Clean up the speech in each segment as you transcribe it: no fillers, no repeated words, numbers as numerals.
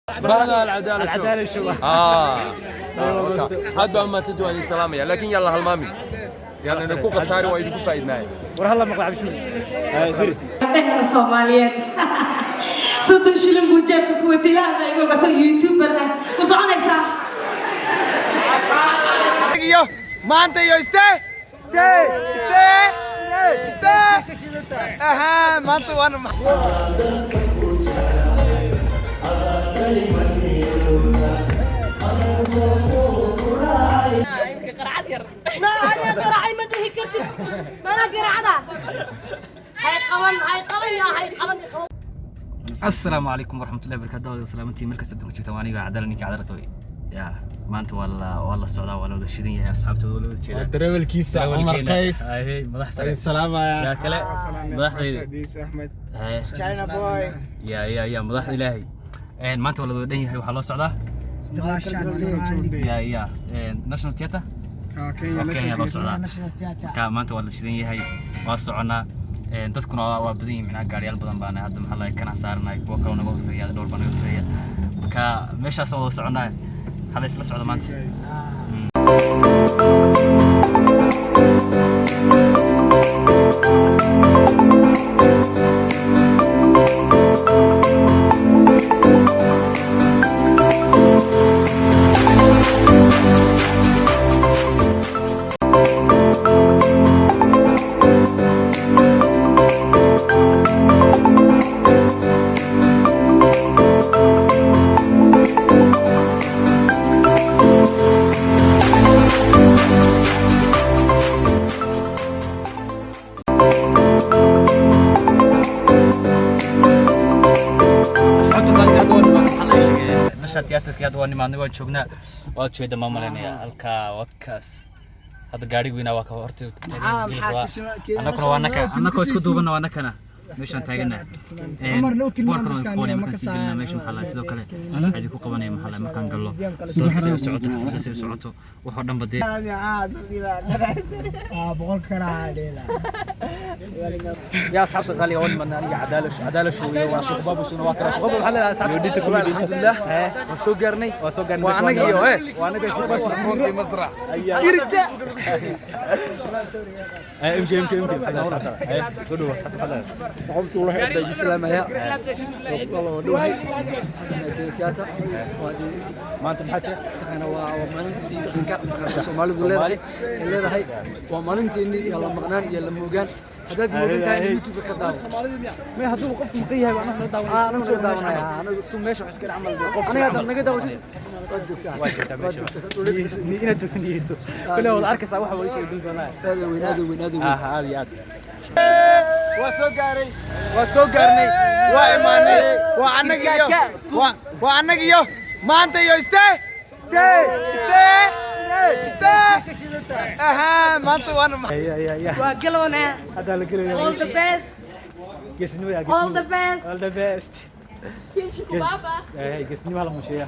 Bahda Alcadaala Show. Alcadaala Show. Aad baa umahadsantii, waan idin salaamaya, laakiin yalla halmaamin, yalla idinku khasaari, waa idinku faa'iidnaaya. War halla maqla cabshuur. Gabdhaheena Soomaaliyeed 30 shilin buu jeebka ku watay. Ilaahna igu gasoo YouTuber ah ku soconaysaa. Iyo maanta iyo stay stay stay stay stay. Aha, maanta waan. Ma ana garaacay, ma dhihi kartid mana garaacda. Hay qaban, hay qaban, yaa hay qaban. Asalaamu calaykum waraxmatullahi wabarakaatu. Waa salaamantii meel kasta adduunka joogtaan. Waa aniga Cadala, ninka Cadala qabay. Ya maanta waa la socdaa, waa la wada shidan yahay, asxaabtooda waa la wada jeedaa. Darawalkiisa Cumar Qays. Haye, madax sare. Salaamaya. Yaa kale, madaxdayda. Axmed. Haye. China boy. Ya ya ya, madaxda ilaahay. Maanta waa la wada dhan yahay, waxaa loo socdaa ya ya National Theatre oo Kenya loo socdaa. Marka maanta waa la shidan yahay, waa soconaa. Dadkuna waa badan yihiin, micnaha gaariyaal badan baana hadda maxaa laga kana saaranay, kuwa kaloo naga horreeya, dhowr baa naga horreeya. Marka meeshaas wada soconaa, hala isla socdo maanta. Asxaabta qaaliga, hadda waa nimaadnay, maxaa laga sheegay National Theatre-ka. Hadda waa nimaadnay, waan joognaa, waad jeeda, ma malaynaya halkaa wadkaas. Hadda gaadhiga weynaa waa ka horta taagan, geli rabaa. Annaguna waa naka, annagoo isku duubana waa nakana meeshaan taagana. Boorkana waan ku qabanaya markaan sii gelina meesha. Maxaa lahay, sidoo kale waxaa idinku qabanaya, maxaa lahay, markaan gallo doorka say u socoto, xafladda say u socoto, waxoo dhan ba dee. Ya asxaabta qaaliga, waan imaadnay aniga Cadaala, Cadaala Show iyo waa Sheekh Babu Shuna, waa kala Sheekh Babu. Maxaa leedahay asxaabta? Alxamdulillah, waan soo gaarnay, waa soo gaarnay. Waa anaga iyo waa anaga Sheekh Babu. Masrax kirka. MK MK MK, maxaa leedahay asxaabta? Soo dhawo asxaabta, maxaa leedahay? Boqolkii waxa ay islaamaya. Waqti waa dhawahay. Theatre waa Maanta maxaa jira? Taqaana waa maalintii dhaqanka Soomaalidu leedahay. Waa maalintii iyo la maqnaan iyo la moogaan. Haddaad moogan tahay, YouTube ka daawo. May hadduu qofku maqan yahay, waa anaga daawanaya. Anagu soo daawanaya, anagu su meesha wax iska camal qof. Aniga haddaad naga daawatid, waad joogtaa. Waa joogtaa waad meesha. Joogtaa. Inaad joogta niyeyso kule, waad arkaysaa waxa waa isoo idin doonaa. Aad weyn, aad weyn, aad weyn. Ah, aad iyo aad. Waa soo gaaray, waa soo gaarnay, waa imaanay. Waa anaga iyo waa anaga iyo maanta iyo stay stay stay stay. Aha, maanta waan. Ya ya ya. Waa galownaa. Hadda la gelaya. All the best. Geesnimo ya. All the best. All the best. Team Shukubaba. Geesnimo la muushiya.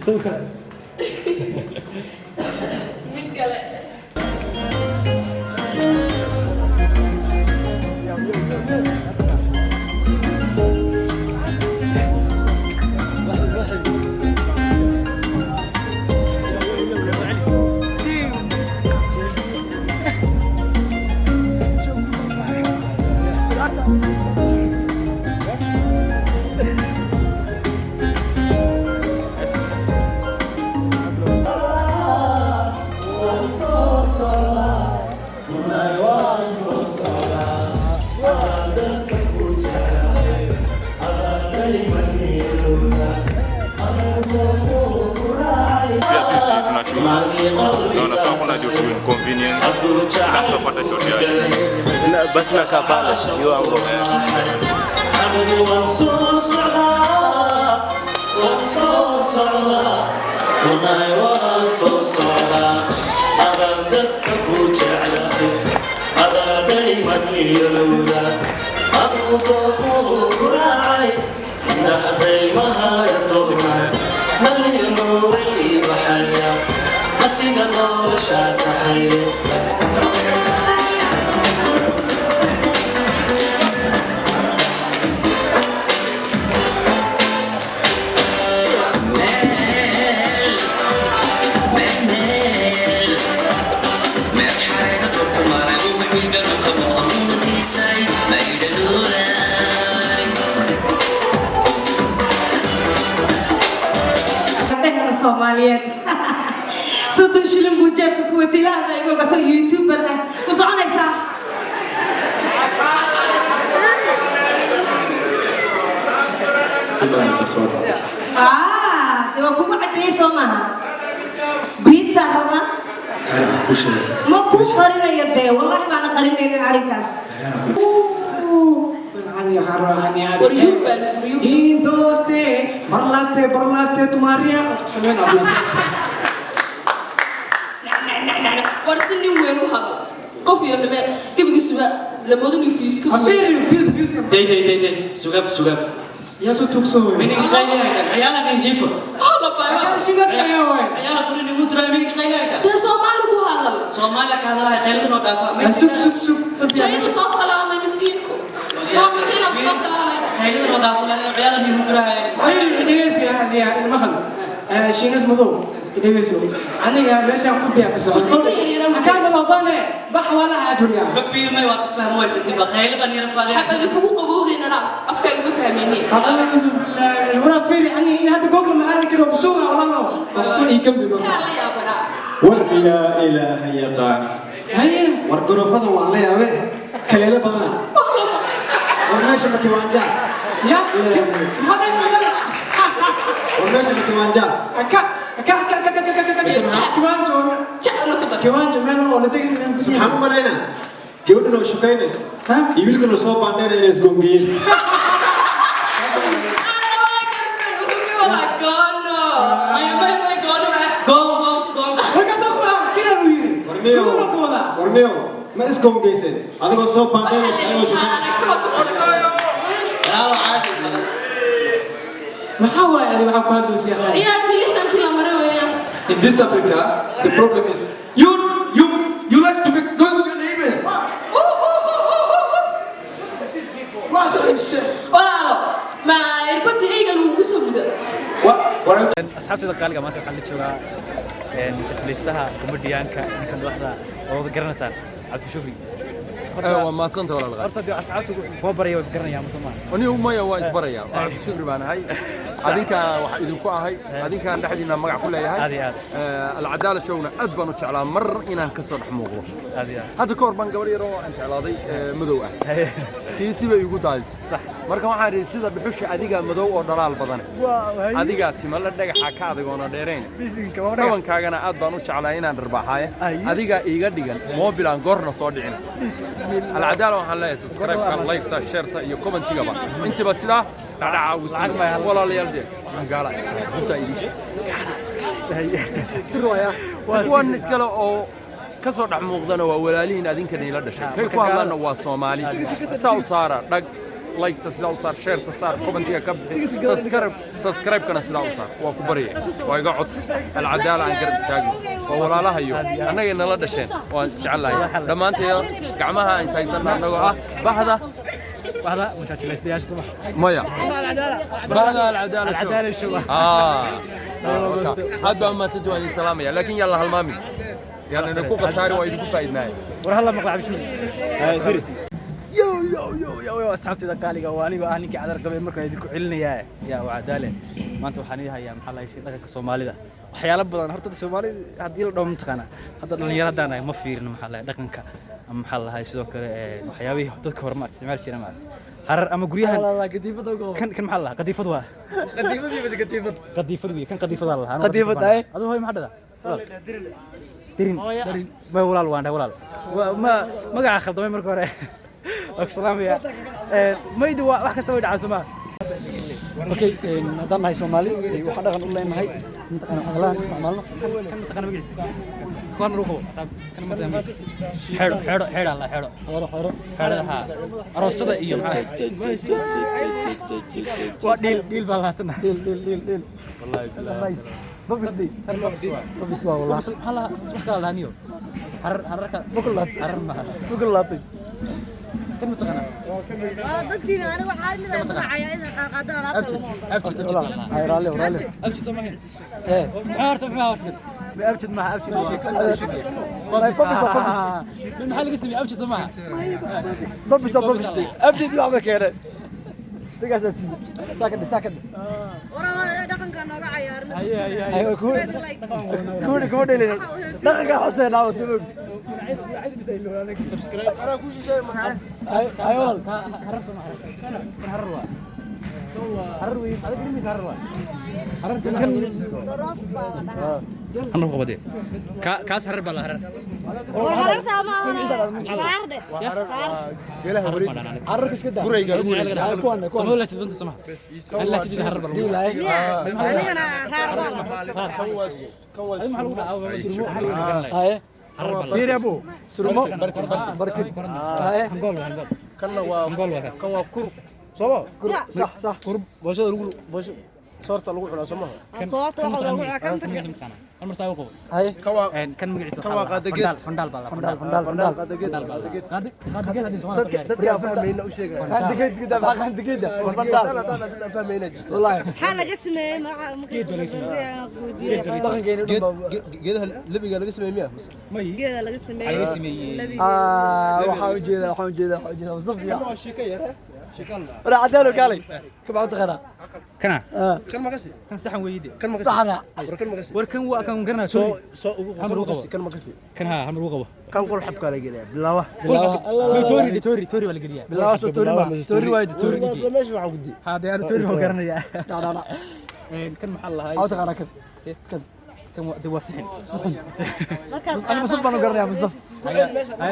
Sawirka. Mid kale. Pia sisi tunashuka. Naona sasa kuna due to inconvenience. Kila mtu apate shot yake. Basi nakaa pale kiwango. Waan soo socdaa, waan soo socdaa, kunay waan soo socdaa, adaan dadka ku jeclahay, adaa. Daymaniyolowda aduu dooquu ku raacay indhaha daymahaga doona maliya nuuray baxaya asiga noloshaa tahay. Gabdhaheena Soomaaliyeed, 30 shilin buu jeebka ku watay. Ilaahna igu gasoo YouTuber ah ma soconaysaa? Ah, dee waa kugu cadeeyey, soo maaha? Pizza raba ma ku qarinayo dee, wallahi baana qarinaynin arrinkaas. War yurban. Doste, barlaste, barlaste, tumaria. Sameen ablas. War si nin weyn u hadal, qof iyo xume gebigiisuba lamoodo inuu fiiska. Afiri, fuse, fuse. Day day day day, sugab sugab. Yaso tukso. Mininka qayliyaytan ciyaala nin jiifo. Shinas kaya way. Ciyaala guri nigu duray mininka qayliyaytan. Dee Soomaali ku hadal. Soomaaliya ka hadalaya, qayladan oo dhaafa. Sug sug sug. China soo salaamay miskiinku, waaka China ku soo talaalay. Qayladan oo dhaafa ciyaala nigu duray. Dhegeysi ya ilmahan. Shinas madow. Dhegeysi. Aniga meeshaan ku biya ka socdo. Hakaan ma bane. Bax wala aduriya. Xubbii may waa isfahmo waysa dib qayla baan yara faaday. Xabadi kugu qabowdayna dhaaf, afkaaga ma fahmaynin. Wara fiiri ani in hadda Google ma aadi karo butuga walaalo. Butu ii kambi ma. Kaa la yaabanaa. War yaa ilaaha yaqaan. Haye. War gorofada waan la yaabe kaleelo badana. War meesha ma kiwanja? Ya. War meesha ma kiwanja? Ka ka ka ka ka ka ka ka kiwanjo. Kiwanjo meel oo la degin. Maxaan u malaynaa gabadhan oo shukaynaysa iyo wiilkan oo soo baandheynaya inay isgoongiyeen. May may may, goono ah, goon goon goon. Warkaas ma kira uu yiri. Warniyow, warniyow, ma isgoongeyseen adigoo soo baandheynaysa adigoo shukaynaysa? Walaalo caadi. Maxaa waaye adiga waxaa ku hadlaysaa khayr? Ciyaarkii 60-kii la maray weeyaan. In this Africa, the problem is you like to make noise with your neighbors. Walaalo, ma irbadii eyga lagugu soo mudo? Asxaabtayda qaaliga, maanta waxaan la joogaa jajlaystaha comedianka, ninka madaxda oo wada garanaysaan, Cabdishukri. Waa maadsanta walaal qaali. Horta dee asxaabtu kuma baraya, way garanayaan ma soo maaha? Anigu maya, waa isbaraya. Waa Cabdishukri baan ahay, adinkaan wax idinku ahay, adinkaan dhexdiina magac ku leeyahay. Aad iyo aad. Alcadaala Showna aad baan u jeclaa mar inaan ka soo dhex muuqdo. Aad iyo aad. Hadda ka hor baan gabar yar oo aan jeclaaday madow ah tiisi bay igu daadisay. Marka waxaan idhi, sida dhuxusha adigaa madow oo dhalaal badan, adigaa timala dhagaxa ka adag oona dheerayn, dhabankaagana aad baan u jeclaa inaan dharbaaxaaye, adigaa iiga dhigan moobilaan goorna soo dhicin. Alcadaala waxaan leeyahay subscribe-ka, like-ta, share-ta iyo comment-igaba intiba sidaa dhacdhaca ugu sii walaalayaal. Dee waxaan gaala iskale runtaa idiin sheeg, Sir waaya. Kuwan iskale oo ka soo dhex muuqdana waa walaalihiin adinkan ila dhashay, kay ku hadlaanna waa Soomaali. Saa u saara dhag like-ta, sidaa u saar share-ta, saar comment-iga ka bixi, subscribe-kana sidaa u saar. Waa ku baryaya, waa iga codsi. Alcadaala aan garab istaagno, waa walaalahayo annagay nala dhasheen, waan isjecellahay dhammaanteeda, gacmaha aan ishaysanna annagoo ah bahda Bahda majaajilaystayaasha soo maha? Maya, bahda Alcadaala. Alcadaala Show. Ah, aad baa umahadsanti, waan idin salaamaya, laakiin yalla halmaamin, yaan idinku khasaari, waa idinku faa'iidnaaya. War halla maqla Cabdishukri. Yo yo yo yo yo, asxaabtayda qaaliga, waa anigoo ah ninkii cadar qabay markaan idinku celinayaa yaa waa cadaale. Maanta waxaan ii hayaa maxaa la sheegay dhaqanka Soomaalida waxyaalo badan. Horta Soomaalida haddii la dhaho mataqaana hadda dhalinyaro haddaan ahay ma fiirino maxaa la dhaqanka ama maxaa la lahay sidoo kale waxyaabihii dadka hore ma isticmaali jireen, maaragtay, harar ama guryahan kan kan maxaa la lahaa, qadiifad waa. Qadiifad iyo qadiifad. Qadiifad wey kan, qadiifadaa la lahaa. Qadiifad, ay. Aduu hooy maxaa dhahdaa? Dirin ma walaal waan dhahay walaal. Ma magaca khaldamay marka hore. Waa ku salaamaya. Maydu waa wax kasta way dhacaan soo maa? Okay, haddaan nahay Soomaali waxaan dhaqan u leenahay mataqaana hadalahan isticmaalno. Kan mataqaana magaciisa? Kan hal mar u qabo asaabta kan ma tahay xeero xeero xeero Allah xeero xeero xeero xeerada ha aroosada iyo maxaa waa dhiil dhiil baa lahaatana dhiil dhiil dhiil dhiil wallahi billahi nice babis di babis waa wallah maxaa la wax kala lahaaniyo harar hararka harar ma bukul laatay kan ma taqaanaa dadkiina aniga waxaa mid ay ku dhacaya inaan qaadqaadaan alaabta lama ogola. Abjid abjid ay raali raali abjid soo mahin eh maxaa horta maxaa horta ma abjid ma abjid wallahi babis waa babis maxaa laga sameeyay abjid soo maha babis waa babis di abjid wax ba keenay dhigaas sii saakad saakad Waraa dhaqanka nooga cayaarna. ay ku ku ku dheelin dhaqanka xuseen aw soo subscribe anaa ku shisheey maxaa ay ay walaal harar soo maha kan harar waa harar weyn adiga dhimiis harar waa harar soo maha harar qabade kaas harar baa la harar War hararta ama harar dheh. geelaha wareeg carrarka iska daa Gurayga lagu wareejiyo. kuwan kuwan sama la jidanta sama la jidida harar baa lagu Anigana raar baa la maxaa lagu dhahaa haye harar baa fiiri abu surmo barkin barkin haye hangool waa hangool kanna waa hangool waa kaas kan waa kur sooma sax sax kur boosada lagu boosho soorta lagu cunaa sooma Soorta waxa lagu cunaa kan kanta. magaciisa mataqaanaa hal mar saa u qabo haye kan waa kan magaciisa Kan waa qaadageed. fandhaal fandhaal baa la fandhaal fandhaal fandhaal qaadageed qaadageed qaadageed hadii Soomaaliya dadka dadka aan fahmayna u sheegaya qaandigeed iska daa qaandigeed fandhaal haddaan aan fahmayna jirto wallahi Maxaa laga sameeyay magaca Geed baa laga sameeyay. dhaqankeena dhan baa geedaha lebiga laga sameeyay miya mise may Geeda laga sameeyay. Laga sameeyay. Labiga. waxaan u jeedaa waxaan u jeedaa waxaan u jeedaa Mustafa kan waa sheeko yar sheekan wala cadaalo kaalay ka baa taqana kana kan magasi kan saxan weeyide kan magasi saxna war kan magasi war kan waa kan garanaa soo sorry soo ugu Hal mar kan ugu magasi qabo. kan magasi kan ha hal mar ugu qabo kan qol xabka la geliyaa bilaawa tori tori tori baa la geliyaa bilaa soo tori ma tori waay tori meesha waxaan gudi ha dee ana tori waan garanayaa dha dha dha kan maxaa lahaa aw taqana kan kan kan waa dee waa sixin saxin Markaad ana Mustafa baan u garanayaa Mustafa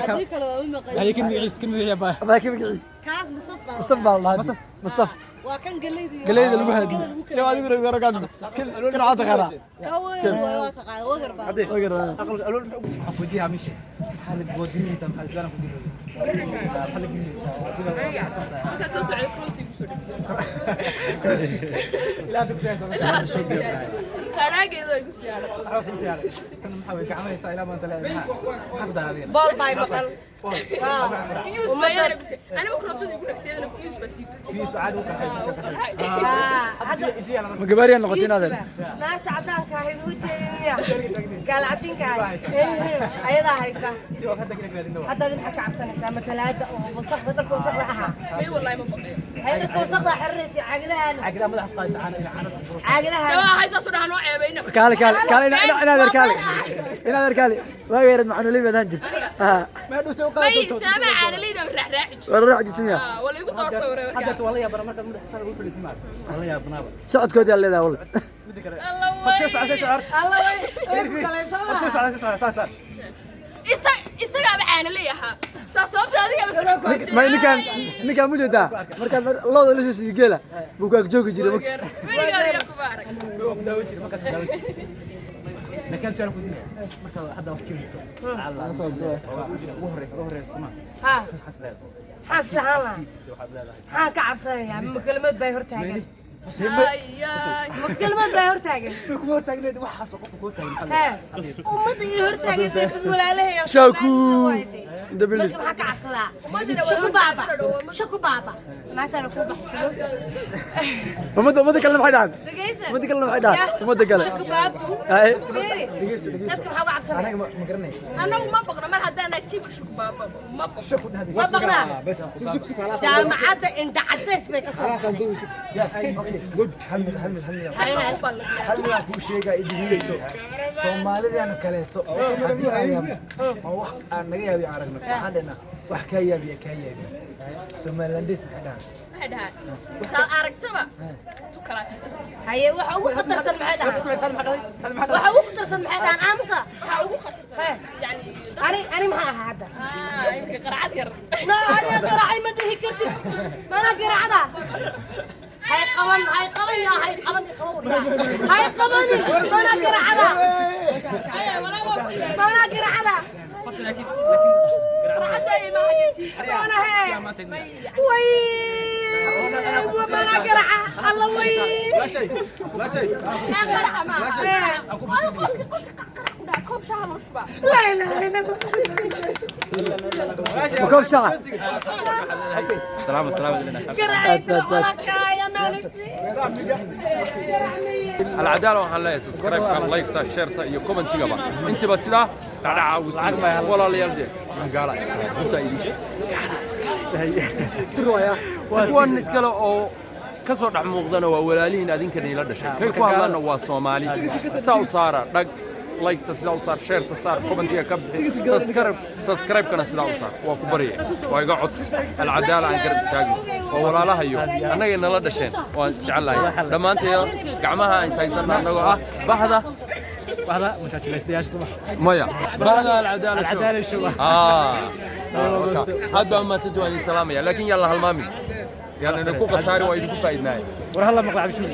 Haddii kale waa u maqan. haye kan magaciisa kan magaciisa baa baa ka bixi Kaas Mustafa. Mustafa baa la Mustafa Mustafa Waa kan galeyda iyo galeyda lagu haadiyo iyo adigu lagu garan kan kan aw taqana Ka weyn waa taqaan wagar baa. aqal alool muxuu waxaan weydiiyaa mishe maxaa la waad gelinaysaa maxaa su'aalan ku diray maxaa la gelinaysaa Markaa soo socday korontii igu soo dhigtay. ilaa hadda ku soo Ilaa hadda igu sii aaday. Haraageedu waa igu sii aaday. waxaa ku siyaaray tan maxaa way gacmahaysaa ilaa maanta leedahay maxaa ku daadiyeen Bool baa maqal. Fuse baa iyadana ku jirtay. Aniga korontadu igu dhagtay, iyadana fuse baa sii fiis caadi u qarxaysa soo qarxay ma gabaariyan noqotay inaad Naagta cadaanka ahayd u jeedinaya. Gaal cadinka ahayd. Ayadaa haysa. Hadda adin maxaa ka cabsanaysaa matalaada oo wasaqda dharka wasaqda ahaa. May wallahi ma baqayo. Hay dharka wasaqda xiranaysa caagadahan. caagidaa madaxa ku qaadaysa caana ila caana Caagadahan. Dawaa haysaa soo dhaha noo ceebayna. kaale kaale kaale inaad arkaale inaad arkaale waaga yareed macnuley baad ahaan jirtay ma dhuusay u May qaadato saama caanalayda aan raaxraaxi jiray. wala raac jirtay miya Ah, waa la igu daba sawiray markaa. hadda waa la yaabana markaad madaxa sare ugu fadhiisan maad waa la yaabanaaba socodkoodii aad leedahay wala midda kale Alla horta way. soo socda soo socda Alla way. Way ku kaleysana. horta soo socda soo socda saar Isagaaba caanaley ahaa. Saa sababta adigaba socodka may ninkaan ninkaan mu jeedaa markaad looda la soo sidii geela buu ku ag joogi jiray waqti Weligaa riyaa kuma arag. waa ku daawan jiray markaas ku daawan jiray laakiin su'aal ku diinaya marka hadda wax jirto alla ugu horeysa ugu horeysa suma Ha. xas leedahay Maxaan lahaan lahaa? waxaad leedahay Maxaan ka cabsanayaa? Ma kelmad bay hortaagan. Ayaay. Ma kelmad bay hortaagan. ma kuma hortaagneed waxaas oo qofka ku hortaagan maxaa Ha. leedahay Ummadda iyo hortaagan dad walaalahay oo Shaaku. Soomaalida waa idin. In the building. Marka maxaa ka cabsadaa? Ummadana waa Shaku baaba. hortaagan. Shaku baaba. Maantana ku baxsado. ummadda ummadda kalena maxay dhahan Dhageysa. ummadda kalena maxay dhahan ummadda kale Shaku baaba. Haye. Fiiri. Dadka maxaa uga cabsanaya? anaga ma garanay Annagu ma baqno mar haddaan tiimka shukbaaba ma baqno. Ma baqnaa? bas sug sug sug halaas Jaamacadda indha cadays bay ka soo halaas aan duubi sug okay good hal mid hal mid hal mid Haye, haye. hal mid aan kuu sheegaa idhigeyso soomaalidan kaleeto haddii aan yaabno oo wax aan naga yaabiyo aragno waxaan dhehnaa wax kaa yaabiya kaa yaabiya somalilandis maxay dhahaan Maxay dhahaan? Taad aragtaba tu kala. Haye, waxa ugu khatarsan maxay dhahaan? Waxa ugu khatarsan maxay dhahaan? Aamusa. Waxa ugu khatarsan. Yani Ani ani maxaa ahaa hadda? ah imika qarcad yar. No, aniga garaacay ma dhihi kartid. Mana garaacda? Hay qaban, hay qaban yaa, hay qaban, qaban. Hay qaban, mana garaacda? Maanaa garacada. Maana hee. Way. Maanaa garaca. Alla way. لا شيء لا شيء. Koob shaaha loo shubaa. لا إله إلا الله. Koob shaaha. Salaam salaam ilana. Garacayda walaalkaa malik. Alcadaala waxaan leeyahay subscribe-ka, like-ta, share-ta iyo comment-igaba intiba sidaa dhacdhaca ugu sii, walaalayaal. Dee waxaan gaala iskale runtaa idin sheeg. Sir waaya. Kuwan iskale oo ka soo dhex muuqdana waa walaalihiin adinkana ila dhashay, kay ku hadlaana waa Soomaali. Saa u saara dhag, like-ta sidaa u saar, share-ta saar, comment-iga ka bixi, subscribe-kana sidaa u saar. Waa ku baryaya, waa iga codsi. Alcadaala aan garab istaagno, waa walaalahayo annagay nala dhasheen, waan isjecellahay dhammaanteeda. Gacmaha aan ishaysanna annagoo ah bahda Bahda mujaajilaystayaasha subax. Maya, bahda Alcadaala. Alcadaala Show. Ah, aad baa umahadsanti, waan idin salaamaya, laakiin yalla halmaamin, yaan idinku khasaari, waa idinku faa'iidnaaya. War halla maqla cabshuur.